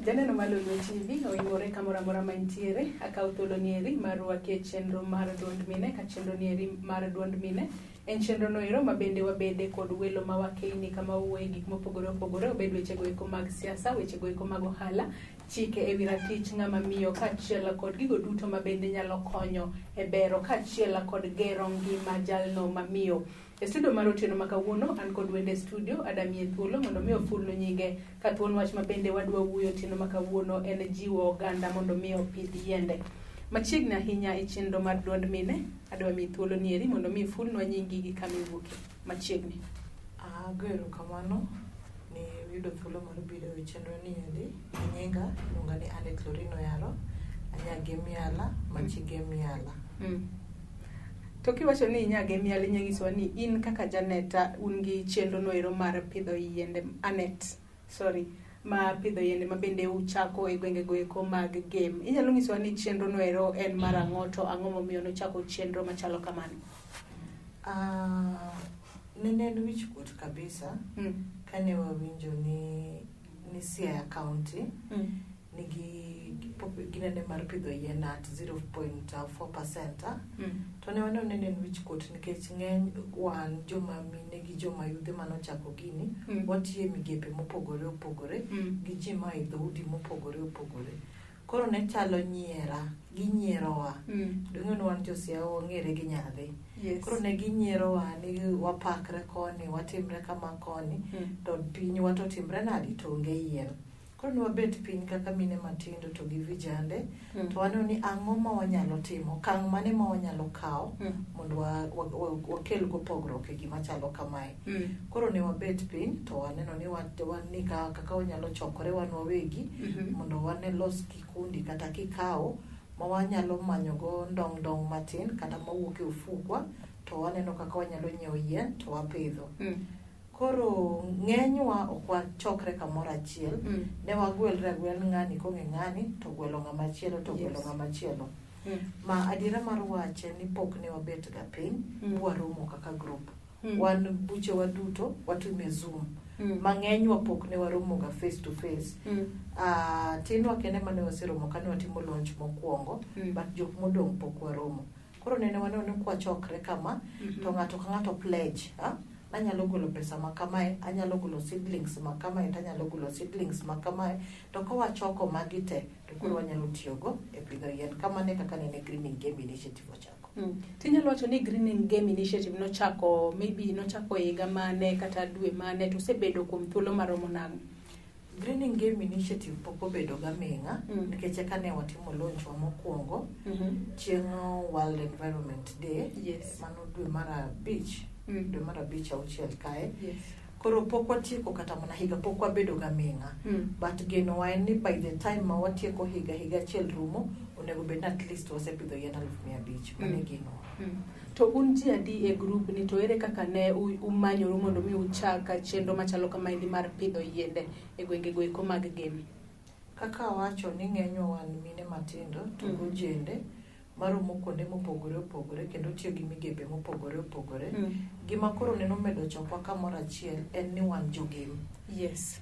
Janeno mar Lolwe TV oimore kamoro amora ma intiere, akawo thuolo nieri mar rwaki e chenro mar duond mine ka chenro nieri mar duond mine en chenro noero ma bende wabede kod welo ma wakeini kama wuoye gik mopogore opogore, obed wechego eko mag siasa, wechego eko mag ohala, chike ewi ratich ng'ama miyo kaachiel kod gigo duto ma bende nyalo konyo e bero kaachiel kod gero ngima jalno mamiyo. E studio mar otieno ma kawuono an kod wende e studio adamiye thuolo mondo mi ofulnu nyinge ka thuon wach ma bende wadwa wuoyo otieno ma kawuono en jiwo oganda mondo mi opidh yiende. Machiegni ahinya e chenro mar duond mine, adwa miyi thuolo nieri mondo mi ifulnwa nyingi gi kama iwuokie. Machiegni. Ago erokamano ni yudo thuolo mar biro e chenro ni endi. Nyinga iluonga ni Anet Lorino Yaro, anya Gemiala, machi Gemiala. To kiwacho ni inya Gemiala, inya nyisowa ni in kaka Janet un gi chenro noero mar pidho yiende, Anet, sorry, ma pidho yiende ma bende uchako e gwenge go eko mag Gem. Inyalo nyisowa ni chenro noero en mar ang'o to ang'o momiyo nuchako chenro machalo kamano? Nene en wich kuot kabisa kane wawinjo ni Siaya County nigi ginene mar pidho yien at 0.4%. To ne waneno ni en wich kuot nikech ng'eny wan joma mine gi joma yudhe manochako gini watiyo e migepe mopogore opogore gi ji maa e dhoudi mopogore opogore. Koro ne chalo nyiera, ginyierowa. Dong'e ni wan jo Siaya wang'ere gi nyadhi. Koro ne ginyierowa ni wapakre koni, watimre kama koni, to pinywa to timre nadi to onge yien. Koro ne wabet piny kaka mine matindo to gi vijande, to waneno ni ang'o ma wanyalo timo, okang' mane ma wanyalo kawo mondo wakel go pogruok e gima chalo kamae. Koro ne wabet piny to waneno ni wan ni kaka wanyalo chokore wan wawegi mondo wane los kikundi kata kikao ma wanyalo manyo go ndong' ndong' matin kata mawuok e ofukwa to waneno kaka wanyalo nyiewo yien to wapidho. Koro ng'enywa ok wachokre kamoro achiel. Ne wagwelre agwel ng'ani kong'e ng'ani to gwelo ng'ama chielo to gwelo ng'ama chielo. Ma adiera mar wach en ni pok ne wabet ga piny waromo kaka group. Wan buchewa duto watimo e Zoom. Mang'enywa pok ne waromo ga face to face. Tinwa kende mane waseromo kane watimo launch mokwongo, but jok modong' pok waromo. Koro nene waneno ni kwachokre kama, to ng'ato ka ng'ato pledge, anyalo golo pesa ma kamae, anyalo golo seedlings ma kamae, to anyalo golo seedlings ma kamae, to ka wachoko magi te, to koro wanyalo tiyogo e pidho yien. Kamano e kaka nene Greening Game Initiative ochako. Tinyalo wacho ni Greening Game Initiative nochako, maybe nochako higa mane kata dwe mane, to osebedo kuom thuolo maromo nang'o? Greening Game Initiative pok obedo gaming'a nikech eka ne watimo launch wa mokwongo chieng' World Environment Day, mano dwe mar abich, dwe mar abich auchiel kae. Koro pok watieko kata mana higa, pok wabedo gaming'a. But genowa en ni by the time ma watieko higa, higa achiel rumo, onego bed ni at least wasepidho yien 500,000. Mano e genowa. To un ji adi e group ni, to ere kaka ne umanyoru mondo mi uchak chenro machalo kamaendi mar pidho yiende e gwenge go eko mag Gem? Kaka awacho ni ng'enywa wan mine matindo to gojende maromo kuonde mopogore opogore kendo tiyo gi migepe mopogore opogore. Gima koro neno medo chokwa kamoro achiel en ni wan jogem.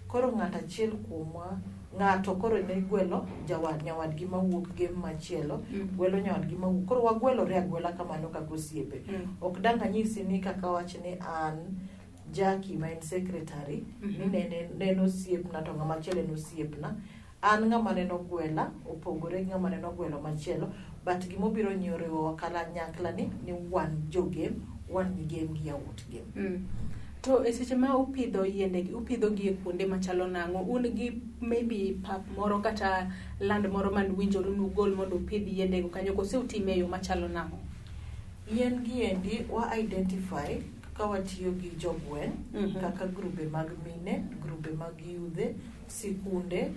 Koro ng'ato achiel kuomwa, ng'ato koro ne gwelo nyawadgi mawuok Gem machielo, gwelo nyawadgi mawuok. Koro wagwelore agwela kamano kaka osiepe. Ok dang' anyisi ni kaka awach ni an Jackie ma en secretary, ni ne en osiepna to ng'ama chielo en osiepna. An ng'ama neno gwela opogore gi ng'ama neno gwelo machielo, but gimobiro nyiewo riwowa kanyakla ni wan jogem, wan nyi Gem gi yawuot Gem. To e seche ma upidho yiende gi, upidho gi e kuonde machalo nang'o? Un gi maybe pap moro kata land moro man winjoru nugol mondo upidh yiende go kanyo, kose utime e yo machalo nang'o? Yien gi endi wa identify ka watiyo gi jogweng' kaka grube mag mine, grube mag yudhe, sikunde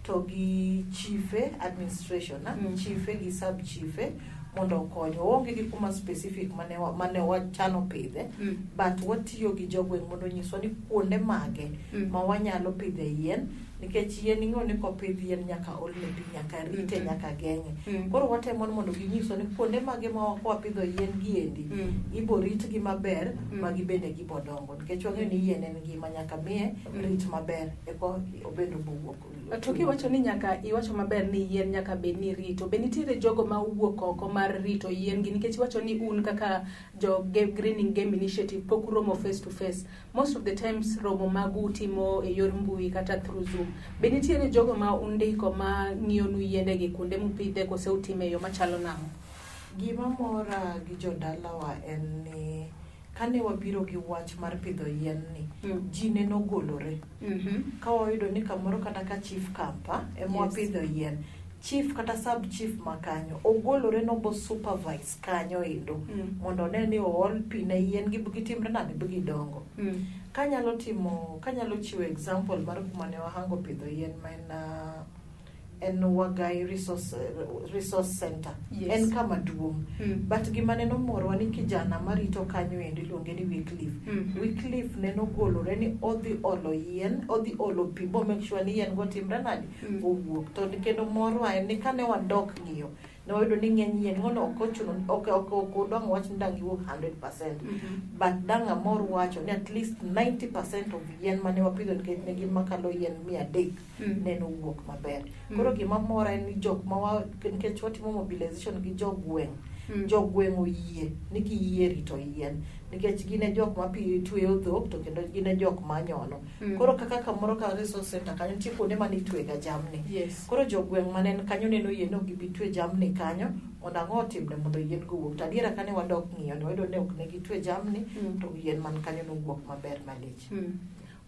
to gi chife administration, chife gi sub chife. Mondo okonywa. Waonge gi kuma specific mane wachano pidhe, but watiyo gi jogweng' mondo onyiswa ni kuonde mage ma wanyalo pidhe yien, nikech yien ing'eyo ni kopidh yien nyaka olne pi, nyaka rite, nyaka geng'e. Koro watemo ni mondo ginyiswa ni kuonde mage ma wapidho yien giendi ibo ritgi maber ma gibende gibo dongo, nikech wang'eyo ni yien en ngima, nyaka miye rit maber eko obende obowuok. To kiwacho ni nyaka, iwacho maber ni yien nyaka bed ni rito, be nitiere jogo ma wuok oko mar rito yien gi? Nikech iwacho ni un kaka jo Greening Game Initiative pok uromo face to face. Most of the times romo magu utimo e yor mbui kata through Zoom. Be nitiere jogo ma undiko ma ng'iyonu yiende gi kuonde mupidhe, kose utime e yo machalo nang'o? Gima mora gi jodalawa en ni kane wabiro gi wach mar pidho yien ni, ji ne nogolore. Ka wayudo ni kamoro kata ka chief kampa ema wapidho yien, chief kata sub chief ma kanyo ogolore nobo supervise kanyo endo mondo one ni ool pi ne yien gi gitimre nade bi gidongo. Kanyalo timo, kanyalo chiwo example mar kuma ne wahango pidho yien ma en Wagai Resource Center. En kama duong'. But gima ne nomorowa ni kijana marito kanyo endo iluonge ni Wycliffe. Wycliffe ne nogolore ni odhi olo yien, odhi olo pi bo make sure ni yien go timre nade owuok. To kendo morwa en ni kane wadok ng'iyo, ne wayudo ni ng'eny yien go no ok ochuno, ok odong wach ni dang' giwuok 100%. But dang' amor wacho ni at least 90% of yien mane wapidho, nikech ne gin makalo yien 300, ne nowuok maber. Koro gima mora en ni jok ma wa, nikech watimo mobilization gi jogweng', jogweng' oyie ni giyie rito yien, nikech gin e jok ma pi tweyo dhok to kendo gin e jok ma nyono. Koro kaka kamoro ka resource center kanyo nitie kuonde mane itwega jamni. Koro jogweng' mane en kanyo neno yie ni ok gibi twe jamni kanyo mondo ang'o otimre mondo yien go owuog. To adiera kane wadok ng'iyo ne wayudo ni ok ne gitwe jamni to yien man kanyo nowuok maber malich.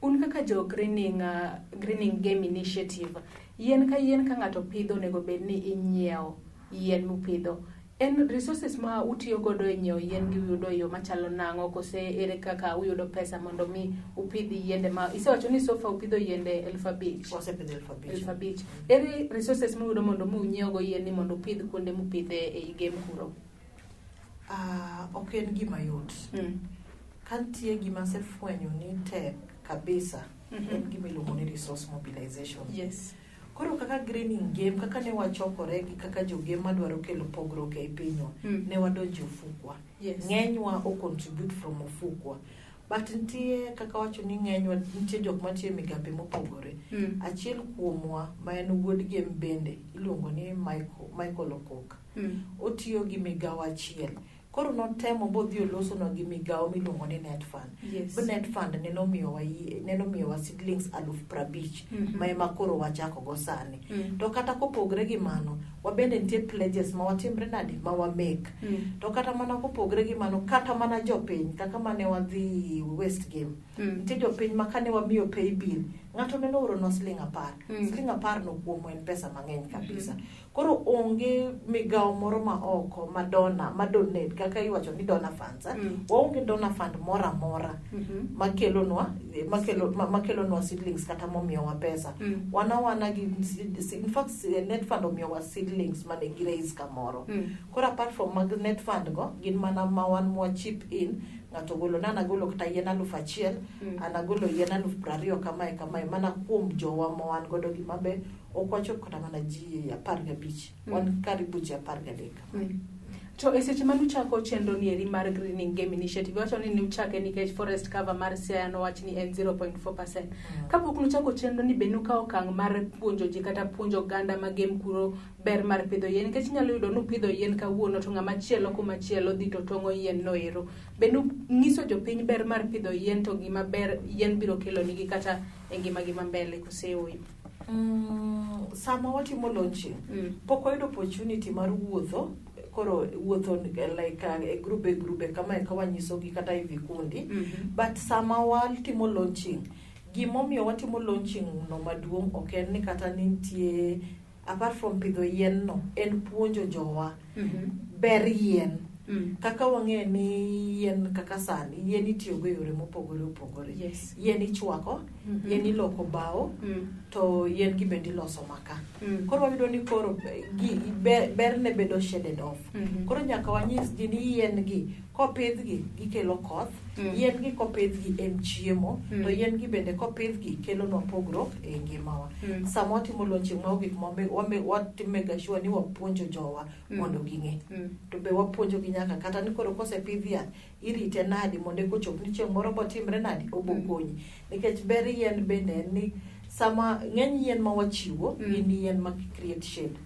Un kaka jo Greening Game Initiative, yien ka yien ka ng'ato pidho onego bed ni inyiewo yien mupidho. En resources ma utiyo godo e nyiewo yien gi uyudo e yo machalo nang'o, kose ere kaka uyudo pesa mondo mi upidh yiende ma isewacho ni so far upidho yiende 5,000? Wasepidho 5,000. 5,000. Ere resources muyudo mondo mi unyiew yien ni mondo upidh kuonde mupidhe ei game kuro? Ok en gima yot. Ka nitie gima asefwenyo ni tek kabisa, en gima iluongo ni resource mobilization. Koro kaka Greening Game, kaka ne wachokore gi kaka jogem madwaro kelo pogruok ei pinywa, ne wadonjo e ofukwa. Ng'enywa o contribute from ofukwa. But nitie kaka wacho ni ng'enywa nitie jok matiyo e migape mopogore. Achiel kuomwa ma en wuod Gem bende iluongo ni Michael Okok. Otiyo gi migawo achiel. Koro notemo bodhi olosonwa gi migawo miluongo ni Net Fund. Bo Net Fund neno miyowa seedlings 50,000 ma ema koro wachako go sani. To kata kopogre gi mano, wabende nitie pledges ma watimre nade ma wa make. To kata mana kopogre gi mano, kata mana jopiny kaka mane wadhi West Game. Nitie jopiny ma kane wamiyo pay bill, ng'ato neno ooronwa siling 10. Siling 10 no kuomwa en pesa mang'eny kabisa. Koro onge migawo moro ma oko ma donor, ma donate kaka iwacho ni donor funds. Waonge donor fund moro amora makelonwa seedlings kata momiyowa pesa. Wana gi, in fact Net Fund omiyowa seedlings mane gi raise kamoro. Koro apart from mag Net Fund go, gin mana ma wan mwa chip in, ng'ato ogolo na an agolo kata yien 1,000, an agolo yien 20,000 kamae kamae, mana kuom jowa ma wan godo gi mabe ok wachop kata mana ji 15. Wan karibu ji 13. To e seche mane uchako chenro ni eri mar Greening Game Initiative, iwacho ni nuchake nikech forest cover mar Siaya nowach ni en 0.4%. Kapok nuchako chenro ni, be nukawo okang' mar puonjo ji kata puonjo oganda ma Gem kuro ber mar pidho yien? Nikech inyalo yudo nupidho yien kawuono to ng'ama chielo kuma chielo dhi to tong'o yien no ero. Be nung'iso jopiny ber mar pidho yien to gima ber yien biro kelo nigi kata e ngimagi ma mbele, kose ooyo? Sama watimo launching, pok wayudo opportunity mar wuotho, koro wuotho like e grube grube kamae ka wanyisogi kata e vikundi. But sama watimo launching, gimomiyo watimo launching no maduong' ok en ni kata ni nitie apart from pidho yien no, en puonjo jowa ber yien. Kaka wang'e ni yien kaka sani, yien itiyogo e yore mopogore opogore. Yien ichwako, yien iloko bao, to yien gi bende iloso maka. Koro wayudo ni koro berne bedo shaded off. Koro nyaka wanyis ji ni yien gi kopidhgi gikelo koth, yien gi kopidhgi en chiemo, to yien gi bende kopidhgi kelonwa pogruok e ngimawa. Sama watimo launching mago gik watime sure ni wapuonjo jowa mondo ging'e. To be wapuonjogi nyaka kata ni koro kosepidh yath, irite nadi mondo eka ochop ni chieng' moro botimre nadi, obo konyi. Nikech ber yien bende en ni sama ng'eny yien ma wachiwo gin yien ma create shade.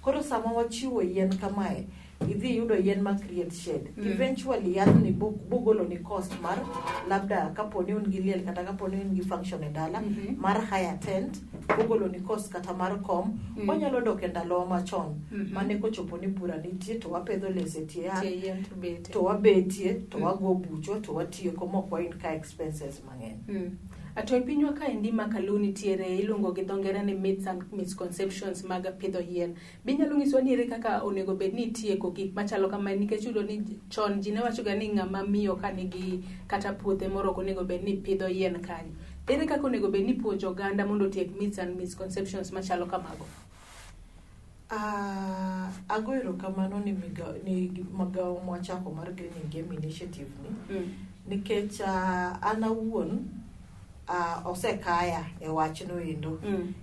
Koro sama wachiwo yien kamae, idhi yudo yien ma create shade. Eventually yathni bogolo ni cost mar labda kapo ni un gi liel kata kapo ni un gi function e dala mar hire tent, bogolo ni cost kata mar kom. Wanyalo dok e ndalowa machon mane kochopo ni bura nitie to wapedho leso e tie yath, Tie yien to bete. to wabetie to wago buchwa to watieko mok wain ka expenses mang'eny. To e pinywa kaendi ma Kalu nitiere iluongo gi dho ngere ni myths and misconceptions mag pidho yien. Be inyalo nyiswa ni ere kaka onego bed ni itieko gik machalo kamae, nikech iyudo ni chon ji ne wachoga ni ng'ama miyo ka nigi kata puothe moro ok onego bed ni pidho yien kanyo. Ere kaka onego bed ni ipuonjo oganda mondo otiek myths and misconceptions machalo kamago? Ago erokamano ni migawo mwachako mar Greening Game Initiative ni, nikech an awuon osekaya e wachno endo.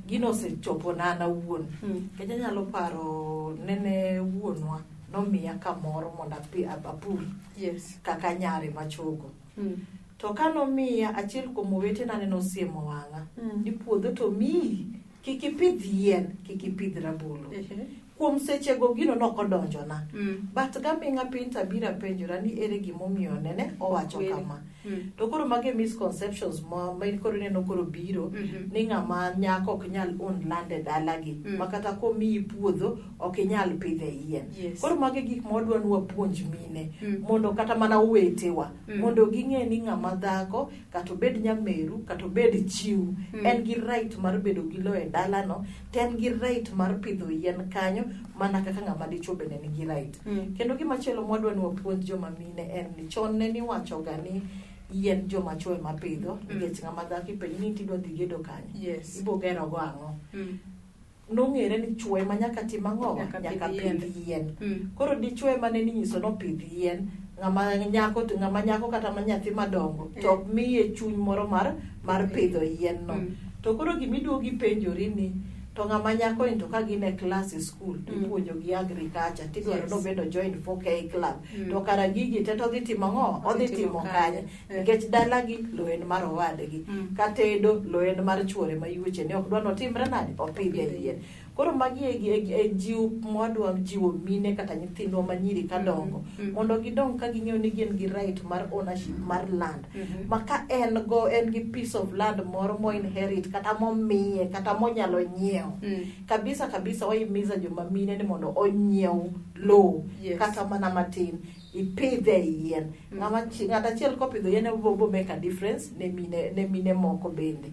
Gino osechopona an awuon. Nikech anyalo paro nene wuonwa nomiya kamoro mondo apur kaka nyare machogo. To kanomiya, achiel kuom owetena ne nosiemo wang'a ni puodho to miyi, kik ipidh yien, kik ipidh rabolo. Kuom sechego gino nokodonjona. But gaming'a piny tabiro apenjora ni ere gimomiyo nene owacho kama. To koro magi e misconceptions ma koro ineno koro biro ni ng'ama nyako ok nyal own land e dalagi. Ma kata komiyi puodho ok inyal pidhe yien. Koro magi gik ma wadwa ni wapuonj mine mondo kata mana owetewa mondo ging'e ni ng'ama dhako kata obed nyameru kata obed chiu en gi right mar bedo gi lowo e dalano, to en gi right mar pidho yien kanyo mana kaka ng'ama dichuo bende nigi right. Kendo gimachielo mwadwa ni wapuonj joma mine en ni chon ne niwacho ga ni yien joma chuo ema pidho, nikech ng'ama dhako ipenjo ni tidwa dhi gedo kanye, ibo gero go ang'o. Nong'ere ni chuo ema nyaka tim ang'o, Nyaka nyaka pidh pidh yien. Koro dichuo ema ne ninyiso nopidh yien, ng'ama nyako to ng'ama nyako kata ma nyathi madongo to ok miye chuny moro mar pidho yien no. To koro gimiduogo ipenjori ni to ng'ama nyako ni to ka gin e klas e school to ipuonjo gi agriculture tidwaro nobedo join 4K club, to kara gigi te to odhi timo ang'o, odhi timo kanye? Nikech dalagi lowo en mar owadgi, katedo lowo en mar chuore ma yuoche ni ok dwa notimre nade, opidhe yien. Koro magi e jiw mwadwa jiwo mine kata nyithindwa manyiri kadongo mondo gidong ka ging'eyo ni gin gi right mar ownership mar land, ma ka en go en gi piece of land moro mo inherit kata momiye kata monyalo nyiewo kabisa kabisa. Wahimiza joma mine ni mondo onyiew lowo kata mana matin, ipidhe yien. Ng'at achiel kopidho yien bo make a difference ne mine moko bende.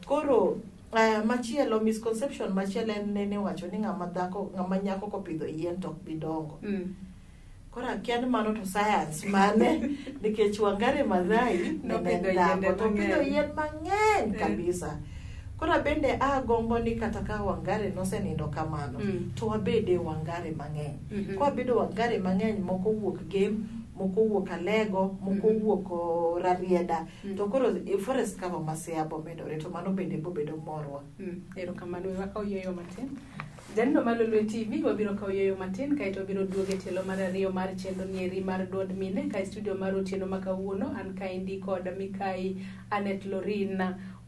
Koro machielo misconception machielo en nene wacho ni ng'ama dhako, ng'ama nyako kopidho yien to ok bi dongo. Koro akia ni mano to science mane, nikech Wangari Maathai ne Nopidho en dhako yiende to opidho mang'eny. yien mang'eny kabisa. Koro bende agombo ni kata ka Wangari nosenindo kamano, to wabede Wangari mang'eny. Kwabedo Wangari mang'eny, moko wuok Gem, moko wuok Alego, moko wuok Rarieda, to koro forest cover ma Siaya bomedore, to mano bende bobedo morwa. Erokamano. We wakaw yueyo matin. Janeno mar Lolwe TV, wabiro kawo yueyo matin kaeto wabiro duogo e tielo mar ariyo mar chenro nieri mar duond mine ka e studio mar otieno ma kawuono an kaendi kod Mikai Anet Lorin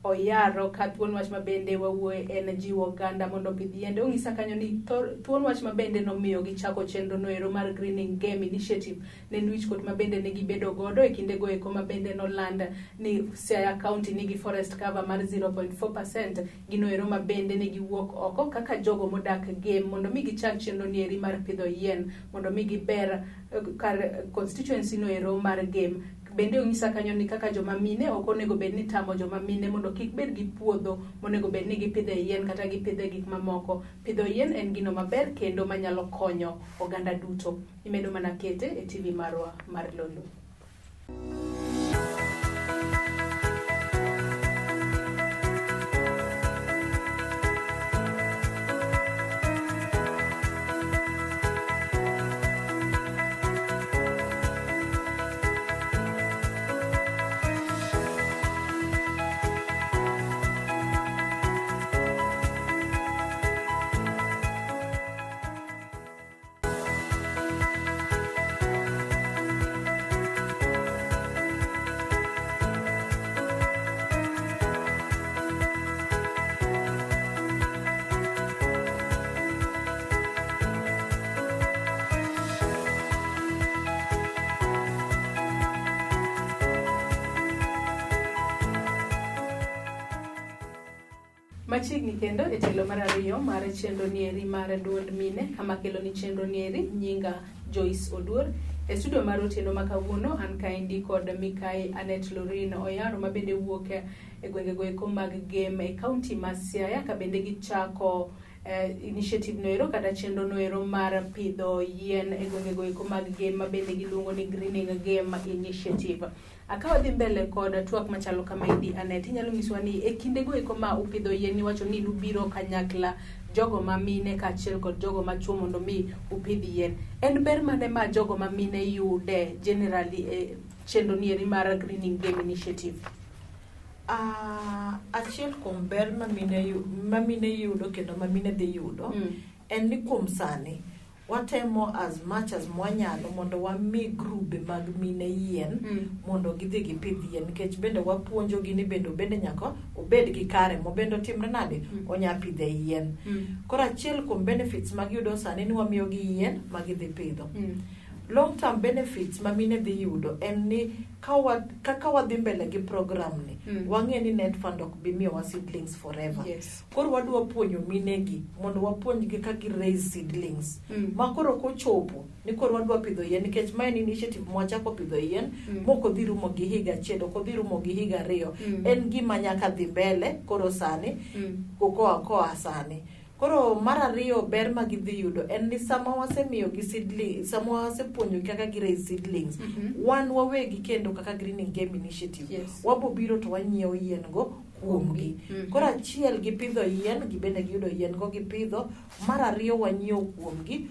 Oyaro ka thuon wach ma bende wawuoye en jiwo oganda mondo opidh yiende. Onyisa kanyo ni thuon wach ma bende nomiyo gichako chenro noero mar Greening Game Initiative ne en wichkuot ma bende ne gibedo godo e kinde go eko ma bende noland ni Siaya County nigi forest cover mar 0.4%, gino ero ma bende ne giwuok oko kaka jogo modak Gem mondo mi gichak chenro nieri mar pidho yien mondo mi giber kar constituency no ero mar Gem. Bende onyisa kanyo ni kaka joma mine ok onego bed ni tamo joma mine mondo kik bed gi puodho monego bed ni gipidhe yien kata gipidhe gik mamoko. Pidho yien en gino maber kendo manyalo konyo oganda duto. Imedo mana kete e TV marwa mar Lolo. Machiegni kendo e tielo mar ariyo mar chenro nieri mar duond mine kama kelo ni chenro nieri nyinga Joyce Oduor. E studio mar otieno ma kawuono an kaendi kod Mikai Anet Lorin Oyaro ma bende wuok e gwengego eko mag Gem e kaunti ma Siaya ka bende gichako initiative noero kata chenro noero mar pidho yien e gwengego eko mag Gem ma bende giluongo ni Greening Gem Initiative. Ka wadhi mbele kod twak machalo kamaendi Anet, inyalo nyiswa ni e kindego eko ma upidho yien iwacho ni nubiro kanyakla jogo ma mine kaachiel kod jogo ma chuo mondo mi upidh yien. En ber mane ma jogo ma mine yude generally e chenro ni eri mar Greening Game Initiative? Achiel kuom ber ma mine yudo kendo ma mine dhi yudo en ni kuom sani watemo as much as mwanyalo mondo wami grube mag mine yien mondo gidhi gipidh yien, nikech bende wapuonjogi ni bende nyaka obed gi kare mobende otimre nade onya pidhe yien. Koro achiel kuom benefits ma giyudo sani ni wamiyogi yien ma gidhi pidho. Long term benefits ma mine dhi yudo en ni kaka wadhi mbele gi program ni wang'e ni Net Fund ok bi miyowa seedlings forever. Koro wadwa puonjo minegi mondo wapuonjgi kaka gi raise seedlings. Ma koro kochopo ni koro wadwa pidho yien, nikech ma en initiative mwachako pidho yien mok odhi rumo gi higa achiel, ok odhi rumo gi higa ariyo. En gima nyaka dhi mbele koro sani, koa sani. Koro mar ariyo ber ma gidhi yudo en ni sama wasemiyogi seedling, sama wasepuonjogi kaka gi raise seedlings, wan wawegi kendo kaka Greening Game Initiative, wabo biro to wanyiewo yien go kuomgi. Koro achiel gipidho yien, gibende giyudo yien go gipidho. Mar ariyo wanyiewo kuomgi,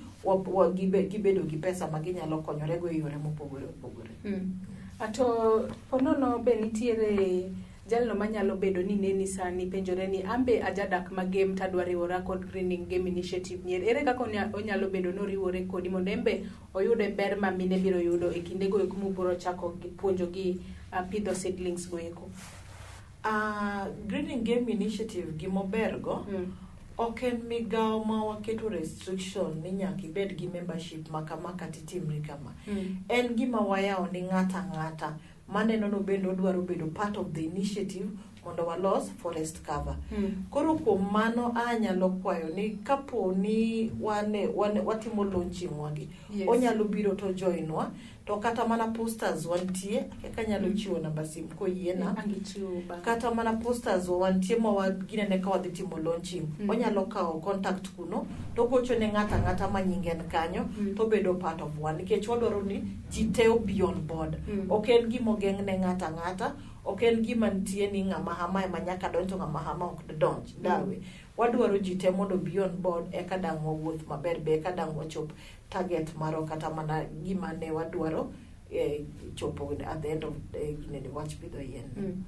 gibedo gi pesa ma ginyalo konyorego e yore mopogore opogore. Ato ponono be nitiere jalno manyalo bedo ni neni sani penjore ni ambe ajadak ma Gem tadwa riwora kod Greening Game Initiative ni ere kaka onyalo bedo noriwore kodi mondo embe oyude ber ma mine biro yudo e kindego eko mubiro chako puonjo gi pidho seedlings go eko? Greening Game Initiative gimobergo ok en migawo ma waketo restriction ni nyaka ibed gi membership ma kama kata itimri kama. En gima wayawo ni ng'ato ang'ata maneno no bende odwaro bedo part of the initiative mondo walos forest cover. Koro kuom mano anyalo kwayo ni kapo ni watimo launching wagi, onyalo biro to join wa, to kata mana posters wantie, kaka anyalo chiwo namba sim koyiena. Kata mana posters wantie ma ginene ka wadhi timo launching, onyalo kawo contact kuno to gocho ne ng'ato ang'ata ma nyinge en kanyo, to bedo part of one, nikech wadwaro ni ji te obi on board. Ok en gima ogeng' ne ng'ato ang'ata, ok en gima nitie ni ng'ama hama ema nyaka donj to ng'ama hama ok donj dawe. Wadwaro ji te mondo obi on board eka dang' wawuoth maber, be eka dang' wachop target marwa kata mana gima ne wadwaro chopo at the end of ginene wach pidho yien.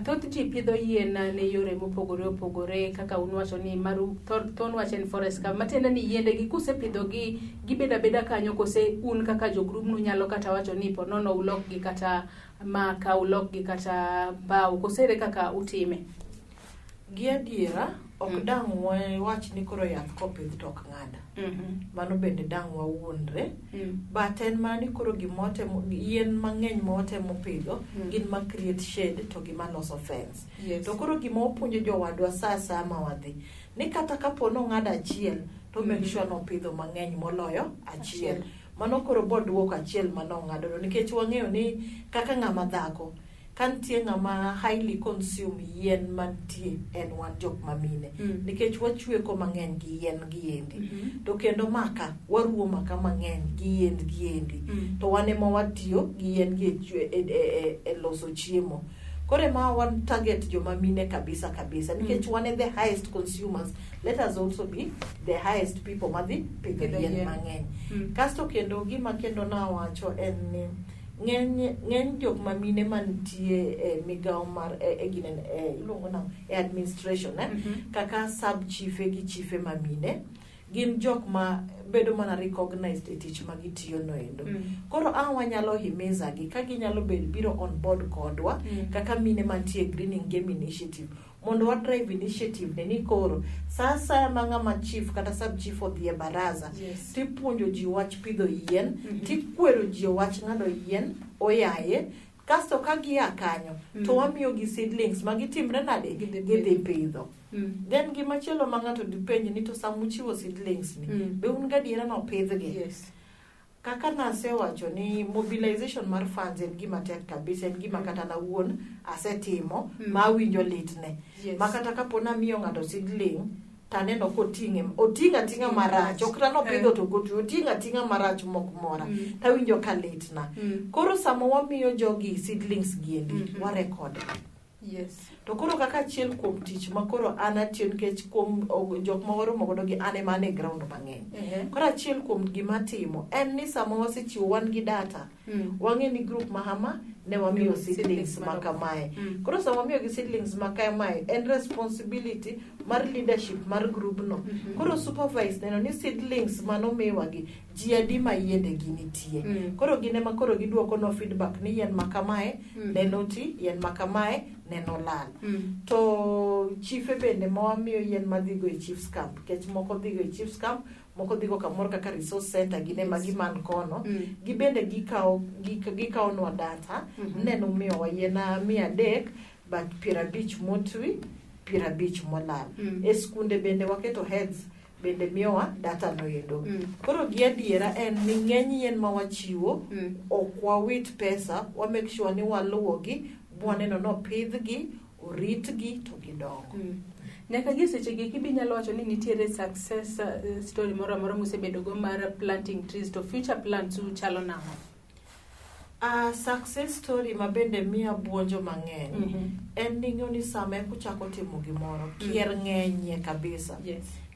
Thoth ji pidho yien ne yore mopogore opogore, kaka un wacho ni maru thon wach en forest cover, matiende ni yiende gi kusepidho gi gibedo abeda kanyo, kose un kaka jo group nu nyalo kata wacho ni po nono ulok gi kata maka, ulok gi kata bao, kose ere kaka utime? Gi adiera ok dang' wach ni koro yath kopidh to ok ng'ad. Mano bende dang' wawuondre. But en mana ni koro gimotemo, yien mang'eny ma watemo pidho gin ma create shade to gima loso fence. To koro gima wapuonjo jowadwa sa asaya ma wadhi ni kata kapo nong'ado achiel to make sure nopidho mang'eny moloyo achiel. Mano koro boduoko achiel manong'adono nikech wang'eyo ni kaka ng'ama dhako ka nitie ng'ama highly consume yien mantie en wan jok mamine nikech wachweko mang'eny gi yien gi endi. To kendo maka waruwo maka mang'eny gi yien gi endi. To wan ema watiyo gi yien gi e loso chiemo. Koro ema wan target joma mine kabisa kabisa nikech wan e the highest consumers. Let us also be the highest people madhi pidho Pidho yien yien. mang'eny. Kasto kendo gima kendo nawacho en ni ng'eny jok ma mine mantie e migawo mar e ginene iluongo nang'o e administration kaka sub chife gi chife ma mine gin jok ma bedo mana recognized e tich ma gitiyo no endo. Koro ang' wanyalo himiza gi ka ginyalo bedo biro on board kodwa kaka mine mantie e Greening Game Initiative mondo wa drive initiative ne ni koro sa asaya ma ng'ama chief kata sub chief odhi e baraza tipuonjo ji wach pidho yien, tikwero ji wach ng'ado yien oyaye. Kasto ka gia kanyo to wamiyo gi seedlings ma gitimre nade, Gidhi gidhi pidho. Then gimachielo ma ng'ato dipenj ni to sama uchiwo seedlings ni be un gadiera nopidhgi? Kaka nasewacho ni mobilization mar funds en gima tek kabisa, en gima kata nawuon asetimo ma awinjo litne. Ma kata kapo namiyo ng'ato seedling taneno koting'e, oting'o ating'a marach, ok kata nopidho to ok otwi, oting'o ating'a marach mok mora, tawinjo ka litna. Koro sama wamiyo jogi seedlings giendi, warekod. To koro kaka achiel kuom tich ma koro an atiyo nikech kuom jok ma waromo godo gi an ema an e ground mang'eny. Koro achiel kuom gima atimo en ni sama wasechiwo wan gi data, wang'e ni group ma hama ne wamiyo seedlings ma kamae. Koro sama wamiyo gi seedlings ma kamae, en responsibility mar leadership mar group no. Koro supervise neno ni seedlings manomiwagi ji adi ma yiende gi nitie. Koro gin ema koro giduokonwa feedback ni yien ma kamae neno ti, yien ma kamae neno lal. To chife bende ma wamiyo yien madhigo e chiefs camp, nikech moko dhigo e chiefs camp, moko dhigo kamoro kaka resource center gin ema giman kono. Gibende gikawonwa data, neno miyowa yien 300 but 50 motwi, 50 molal. E skunde bende waketo heads bende miyowa data no endo. Koro gi adiera en ni ng'eny yien ma wachiwo ok wawit pesa, wa make sure ni waluwogi bwaneno ni opidhgi, oritgi to gidongo. Nyaka gi seche gi eki binyalo wacho ni nitiere success story moro amora musebedo go mar planting trees to future plans u chalo nang'o? Success story ma bende miya buonjo mang'eny en ni ing'eyo ni sama eka uchako timo gimoro, kier ng'enyie kabisa.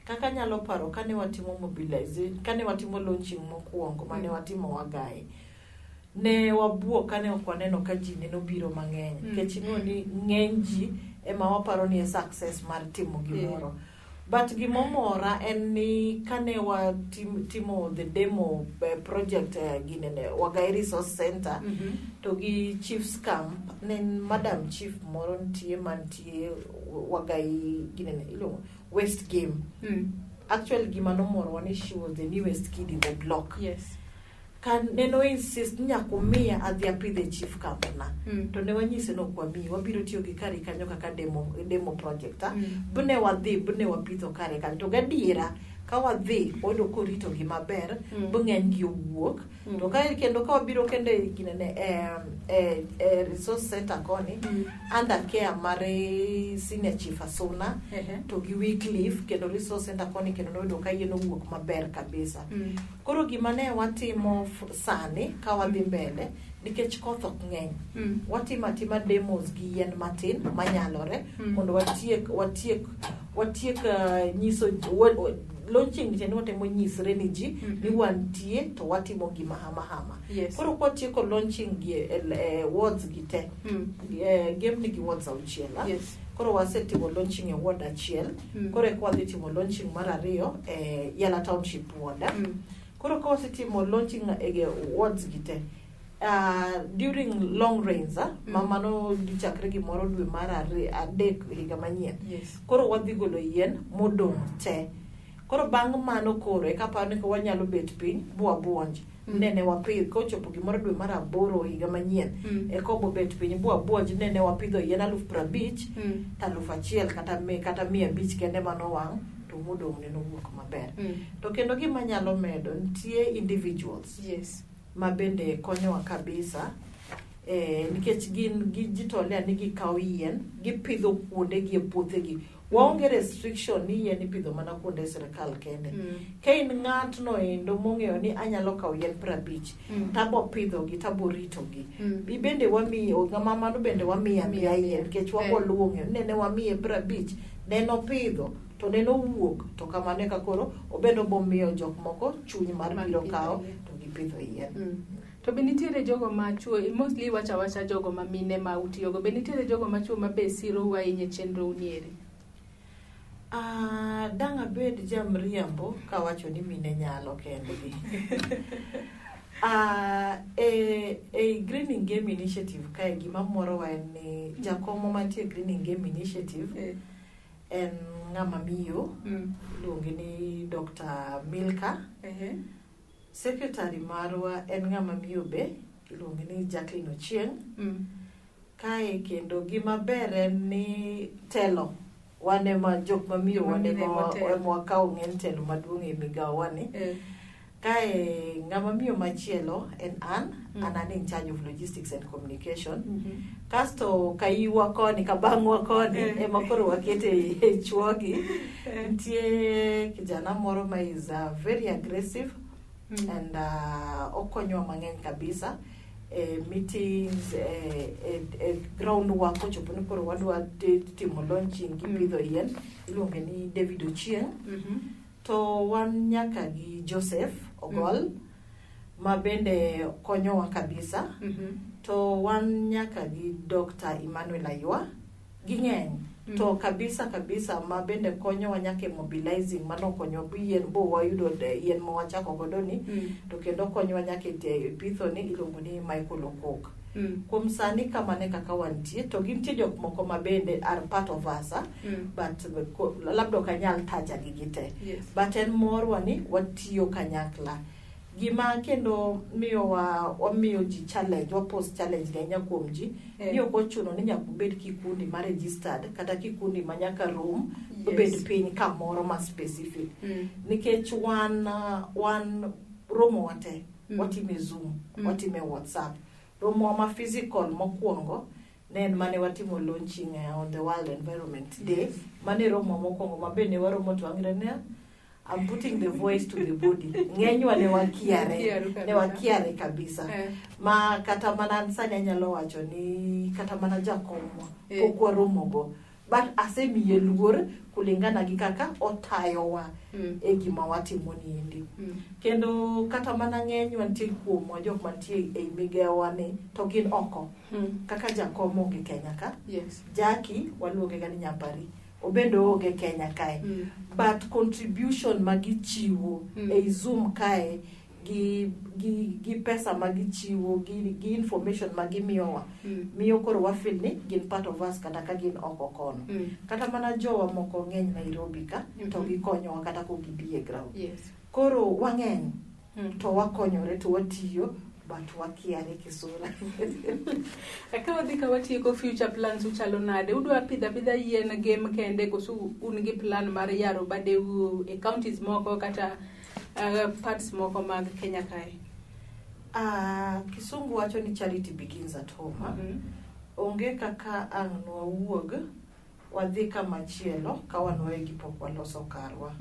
Kaka anyalo paro kane watimo mobilization, kane watimo launching mokwongo mane watimo Wagai, ne wabuok kane ok waneno ka ji neno biro mang'eny. Nikech ing'eyo ni ng'eny ji ema waparo ni e success mar timo gimoro. But gimomora en ni kane watimo the demo project ginene Wagai Resource Center to gi Chiefs Camp, ne Madam Chief moro nitie mantie Wagai ginene iluongo West Game. Actually gima nomorowa ni she was the newest kid in the block. Ka neno insist ni nyaka umiya adhi apidh e chief camp na. To ne wanyise ni ok wamiyi, wabiro tiyo gi kari kanyo kaka demo project. Bne wadhi, bne wapitho kare kanyo. To gadiera, ka wadhi, wayudo korito gi maber, bng'eny gi owuok. To ka kendo ka wabiro kendo e ginene, e resource center koni, under care mar senior chief Asuna, to gi Wycliffe, kendo resource center koni kendo noyudo ka yien owuok maber kabisa. Koro gima ne watimo sani ka wadhi mbele, nikech koth ok ng'eny, watimo atima demos gi yien matin manyalore, mondo watiek nyiso launching ni watemo nyisre ni ji ni wantie to watimo gima hama hama. Koro kwatieko launching gi e wards gi te, game nigi wards 6, ah. Koro wasetimo launching e ward achiel. Koro eka wadhi timo launching mar ariyo e Yala Township ward. Koro ka wasetimo launching e wards gi te, during long rains, ma mano dhi chakre gimoro dwe mar 3 higa manyien. Koro wadhi golo yien modong' te. Koro bang' mano koro eka aparo ni wanyalo bet piny bwabuonj. Nene wapidh kochopo gimoro dwe mar 8 higa manyien. Eka obo bet piny bwabuonj nene wapidho yien 50,000 to 1,000 kata 500 kende manowang' to modong' ne nowuok maber. Mm. To kendo gima nyalo medo, nitie individuals ma bende konyowa kabisa, nikech gin gijitolea ni gikawo yien gipidho kuondegi e puothegi. Waonge restriction ni yien ipidho mana kuonde sirikal kende. Ka in ng'atno endo mong'eyo ni anyalo kawo yien 50 tabo pidhogi, tabo ritogi, bi bende wamiyo ng'ama mano bende wamiyo amiya yien, nikech wabo luwo ng'eyo ni nene wamiye 50, neno pidho to neno wuok, to kamano eka koro obende obomiyo jok moko chuny mar Mar biro pidho kawo yien. to gipidho yien. To be nitiere jogo ma chuo, mostly wacho awacha jogo ma mine ma utiyogo, be nitiere jogo ma chuo ma be sirou ahinya e chenro unieri? Ah, dang' abed jamriambo kawacho ni mine nyalo kendgi. Ah, e Greening Game Initiative kae gima morowa en ni jakom mantie Greening Game Initiative en ng'ama miyo, iluonge ni Dr. Milka. Secretary marwa en ng'ama miyo be, iluonge ni Jacqueline Ochieng. Kae kendo gima ber en ni telo wan ema jok mamiyo wan Mamiyo ema ema telo. ema wakawo ng'eny telo maduong' e migawo wani. Kae ng'ama miyo machielo en an, an in charge of logistics and communication. Kasto kaiwa koni kabang'wa koni ema koro wakete e chuogi. Nitie kijana moro ma is very aggressive and okonyowa mang'eny kabisa e meetings, e ground work kochopo ni koro wadwa timo launching gi pidho yien, iluonge ni David Ochieng. To wan nyaka gi Joseph Ogol ma bende konyowa kabisa. To wan nyaka gi Dr. Emmanuel Aywa, ging'eny. To kabisa kabisa ma bende konyowa nyaka e mobilizing, mano okonyowa bi yien bo wayudo yien ma wachako godo ni, to kendo konyowa nyaka e pitho ni, iluongo ni Michael Okok. Kuom sani kamano e kaka wantie, to gintie jok moko ma bende are part of us, ah, but labda ok anyal taja gi gite. But en morwa ni watiyo kanyakla. Gima kendo miyowa wamiyo ji challenge, wapost challenge ni ahinya kuom ji, ni ok ochuno ni nyaka ubed kikundi ma registered kata kikundi ma nyaka rom obed piny kamoro ma specific. Nikech wan romo wate, watime Zoom, watime WhatsApp. Romo ma physical mokwongo ne en mane watimo launching on the World Environment Day. Mane romo mokwongo ma be ne waromo to wang'ere niya, I'm putting the voice to the body. Ng'enywa ne wakiare. Wakiaru kabisa. Ne wakiare kabisa. Ma kata mana an sani anyalo wacho ni kata mana jakomwa pok waromogo. But asemiye luor kulingana gi kaka otayowa e gima watimo niendi. Kendo kata mana ng'enywa nitie kuomwa jok mantie ei migawowa ni to gin oko. Kaka jakom onge Kenya ka. Jackie waluonge ga ni Nyapari. Obende oonge Kenya kae. But contribution ma gichiwo ei Zoom kae gi pesa ma gichiwo gi information ma gimiyowa miyo koro wa feel ni gin part of us kata ka gin oko kono. Kata mana jowa moko ng'eny Nairobi ka to gikonyowa kata kok gibi e ground. Koro wang'eny to wakonyore to watiyo, but wakiare kisura. Ka wadhi ka watieko, future plans uchalo nade? Udwa pidho apidha yien Gem kende koso un gi plan mar yaro badeu e counties moko kata parts moko mag Kenya kae? Kisungu wacho ni charity begins at home. Onge kaka ang' nwawuog wadhi kamachielo ka wan wawegi pok waloso karwa.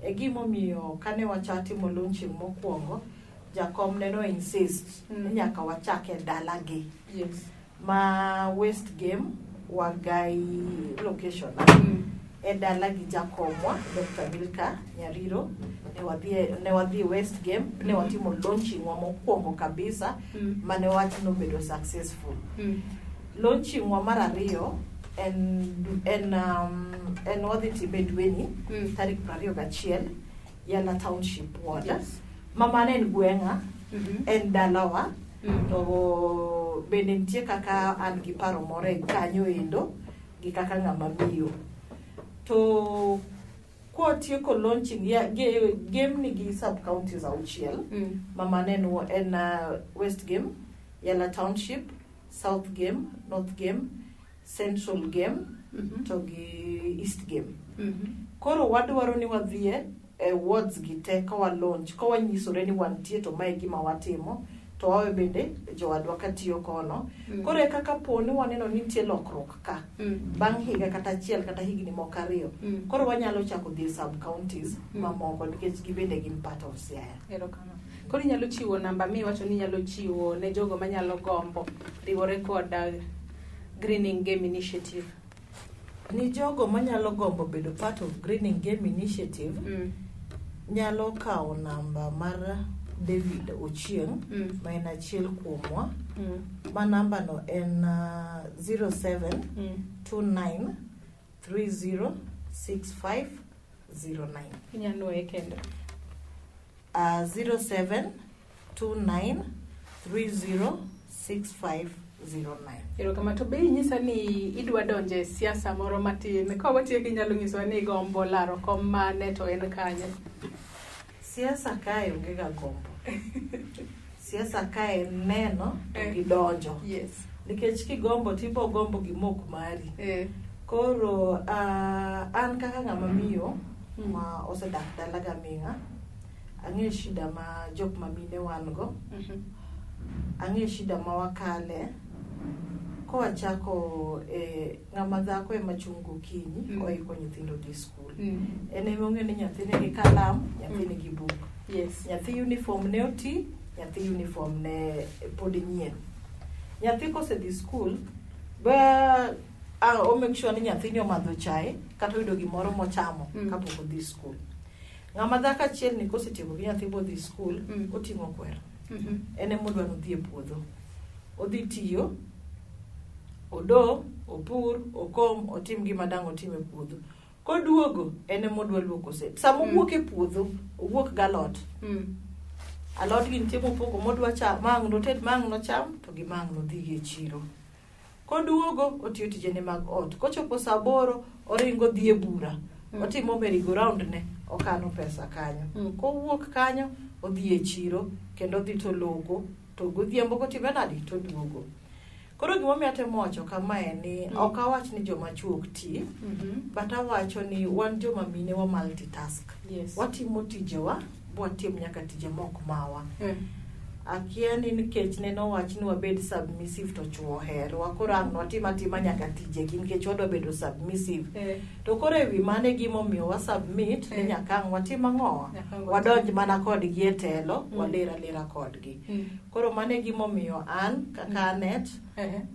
E gimomiyo kane wacha timo launching mokwongo, jakom neno insist ni nyaka wachak e dalagi. Ma West Gem Wagai location. E dalagi jakomwa Dr. Milka Nyariro ne wadhi West Gem, ne watimo launching wa mokwongo kabisa mane wach nobedo successful. Launching wa mar ariyo en wadhi time dweni tarik 21 Yala Township Ward. Ma mano en gweng'a, en dalawa. To bende nitie kaka an gi paro moro e kanyo endo gi kaka ng'ama miyo. To kwatieko launching ya, Gem nigi sub counties 6 ma mano en West Gem, Yala Township, South Gem, North Gem, Central Gem. to gi East Game. Koro wadwaro ni wadhie e wards gi te ka wa launch, ka wanyisore ni wantie to mae e gima watimo, to wawe bende jowadwa katiyo kono. Koro e kaka po ni waneno ni nitie lokruok ka bang' higa kata achiel kata higni moko 2, koro wanyalo chako dhi e sub counties mamoko nikech gibende gin part of Siaya. Erokamano. Koro inyalo chiwo namba miwacho ni inyalo chiwo ne jogo manyalo gombo riwore kod Greening Game Initiative. Ni jogo manyalo gombo bedo part of Greening Game Initiative, nyalo kawo namba mar David Ochieng, ma en achiel kuomwa, ma namba no en 07 29 30 65 09. Inyalo nuoye kendo. 07 29 30 65 09. Erokamano. To be inyisa ni idwa donjo e siasa moro matin. Ka watieko inyalo nyisowa ni igombo laro kom mane to en kanye? Siasa kae onge ga gombo. Siasa kae en neno to gi donjo. Nikech kigombo tibo gombo gima ok mari. Koro an kaka ng'ama miyo ma osedak dala gaming'a, ang'eyo shida ma jok ma mine wan go. Ang'eyo shida ma wakale. Kowachako ng'ama dhako ema chung' gokinyi, oiko nyithindo dhi skul. En ema ong'eyo ni nyathi nigi kalam, nyathi nigi buk. Nyathi uniform ne oti, nyathi uniform ne pod nyien. Nyathi kosedhi skul, ba o make sure ni nyathini omadho chae kata oyudo gimoro mochamo kapok odhi skul. Ng'ama dhako achiel ni kosetieko gi nyathi bodhi skul, oting'o kwer. En ema odwa nodhi e puodho. Odhi tiyo, odo, opur, okom, otim gima dang' otim e puodho. Koduogo, en ema odwa luoko sende. Sama owuok e puodho, owuok galot. Alot gi nitie mopogo modwa cham, ma ang' noted, ma ang' nocham, to gi ma ang' nodhi e chiro. Koduogo, otiyo tijene mag ot. Kochopo saa 8, oringo dhi e bura. Otimo merry go round ne, okano pesa kanyo. Kowuok kanyo, odhi e chiro, kendo odhi to logo, to godhiambo kotime nadi, to oduogo. Koro gimomiyo atemo wacho kamae ni ok awach ni joma chuo ok ti, but awacho ni wan joma mine wa multitask. Watimo tijewa, bwatim nyaka tije mok mawa. Akia ni nikech ne nowach ni wabed submissive to chuo oherowa, koro ang' watim atima nyaka tijegi nikech wadwa bedo submissive. To koro ewi mano e gimomiyo wa submit ni nyaka ang' watim ang'owa? Nyaka ang' watim. Wadonj mana kodgi e telo, waler alera kodgi. Koro mano e gimomiyo an kaka Anet,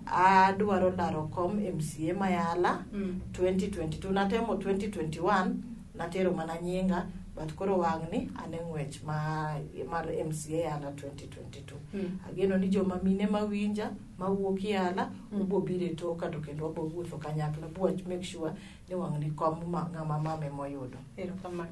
adwaro laro kom MCA Mayala 2022. Natemo 2021, natero mana nyinga, but koro wang'ni an e ng'wech mar MCA Yala 2022. Ageno ni joma mine mawinja, mawuok Yala, ubo biro e toka to kendo wabo wuotho kanyakla, bwa make sure ni wang'ni kom ng'ama mama emoyudo. Erokamano.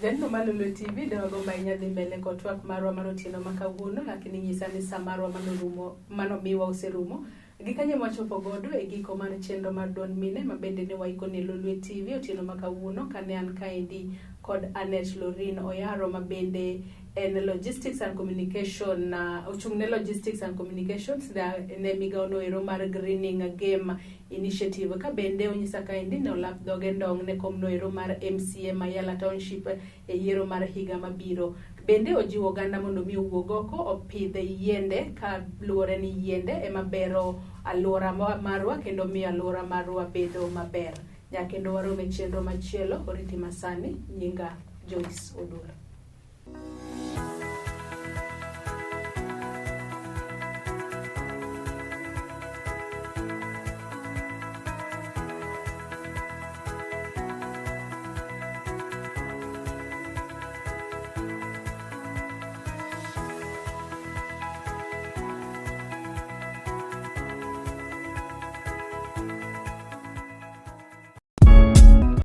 Janeno mar Lolwe TV, ne wagombo ahinya dhi mbele kod twak marwa mar otieno ma kawuono, lakini nyisa ni sa marwa manorumo, manomiwa oserumo. Gi kanyo wachopo godo e giko mar chenro mar Duond Mine, ma bende ne waiko ne Lolwe TV otieno ma kawuono, kane an kaendi kod Anet Lorin Oyaro, ma bende en Logistics and Communication, ochung' ne Logistics and Communications ne migawo no ero mar Greening Game Initiative. Ka bende onyisa kaendi ne olap dhoge ndong' ne kom no ero mar MCA Mayala Township e yiero mar higa mabiro. Bende ojiwo oganda mondo mi owuog oko opidh yiende, ka luwore ni yiende ema bero alwora marwa kendo miyo alwora marwa bedo maber. Nyaka kendo warom e chenro machielo, oriti masani, nyinga Joyce Oduor.